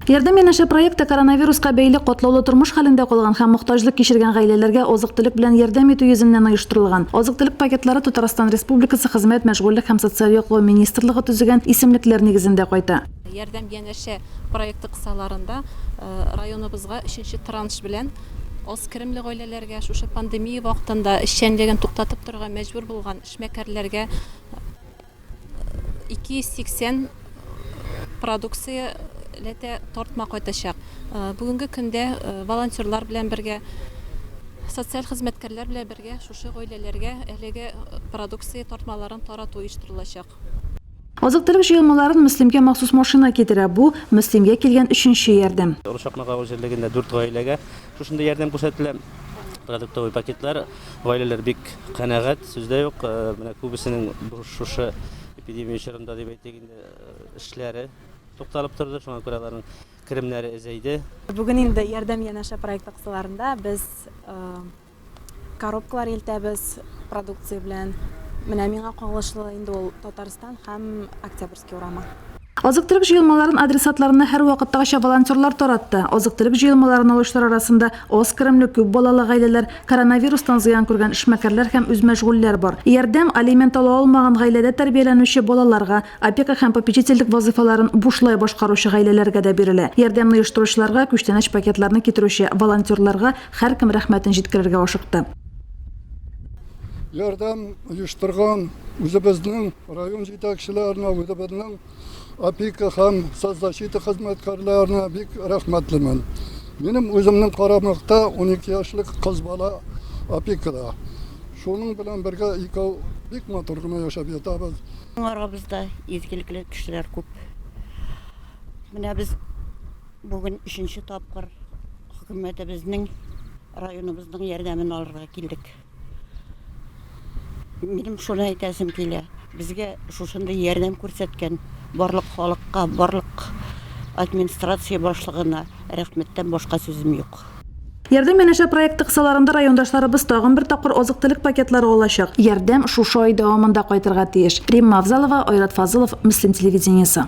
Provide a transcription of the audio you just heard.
Ярдәм янәшә проекты коронавируска бәйле катлаулы тормыш хәлендә калган һәм мохтаҗлык кичергән гаиләләргә азык-төлек белән ярдәм итү йөзеннән оештырылган. Азык-төлек пакетлары Татарстан Республикасы Хезмәт, мәшгульлек һәм социаль яклау министрлыгы төзегән исемлекләр нигезендә кайта. Ярдәм янәшә проекты кысаларында районыбызга өченче транш белән аз керемле гаиләләргә, шушы пандемия вакытында эшчәнлеген туктатып торырга мәҗбүр булган эшмәкәрләргә 280 продукция ләтә тартма кайтачак. Бүгенге көндә волонтерлар белән бергә, социаль хезмәткәрләр белән бергә шушы гаиләләргә әлеге продукция тартмаларын тарату оештырылачак. Азык-төлек җыелмаларын Мөслимгә махсус машина китерә. Бу, Мөслимгә килгән өченче ярдәм. Олы Чакмак авыл җирлегендә дүрт гаиләгә шушындый ярдәм күрсәтелә. Продуктовый пакетлар. Гаиләләр бик канәгать, сүз дә юк. Менә күбесенең шушы эпидемия чорында дип әйтик инде, эшләре тукталып торды, шуңа күрә аларның керемнәре әзәйде. Бүген инде Ярдәм янәшә проекты кысаларында без коробкалар илтәбез продукция белән. Менә миңа кагылышлы инде ул Татарстан һәм Октябрьский урамы. Азык-төлек җыелмаларын адресатларына һәрвакыттагыча волонтерлар таратты. Азык-төлек җыелмаларын алучылар арасында аз керемле, күп балалы гаиләләр, коронавирустан зыян күргән эшмәкәрләр һәм үзмәшгульләр бар. Ярдәм алимент ала алмаган гаиләдә тәрбияләнүче балаларга, опека һәм попечительлек вазыйфаларын бушлай башкаручы гаиләләргә дә бирелә. Ярдәмне оештыручыларга, күчтәнәч пакетларны китерүче волонтерларга һәркем рәхмәтен җиткерергә ашыкты. Ярдәм оештырган үзебезнең район җитәкчеләренә, үзебезнең опека һәм соцзащита хезмәткәрләренә бик рәхмәтлемен. Минем үземнең карамакта 12 яшьлек кыз бала опекада. Шуның белән бергә икәү бик матур гына яшәп ятабыз. Арабызда изгелекле кешеләр күп. Менә без бүген өченче тапкыр хөкүмәтебезнең Районыбызның ярдәмен алырга килдек. Минем шуны әйтәсем килә, безгә шушындый ярдәм күрсәткән барлык халыкка, барлык администрация башлыгына рәхмәттән башка сүзем юк. Ярдәм янәшә проекты кысаларында райондашларыбыз тагын бер тапкыр азык-төлек пакетлары алачак. Ярдәм шушы ай дәвамында кайтырга тиеш. Римма Авзалова, Айрат Фазылов, Мөслим телевидениесе.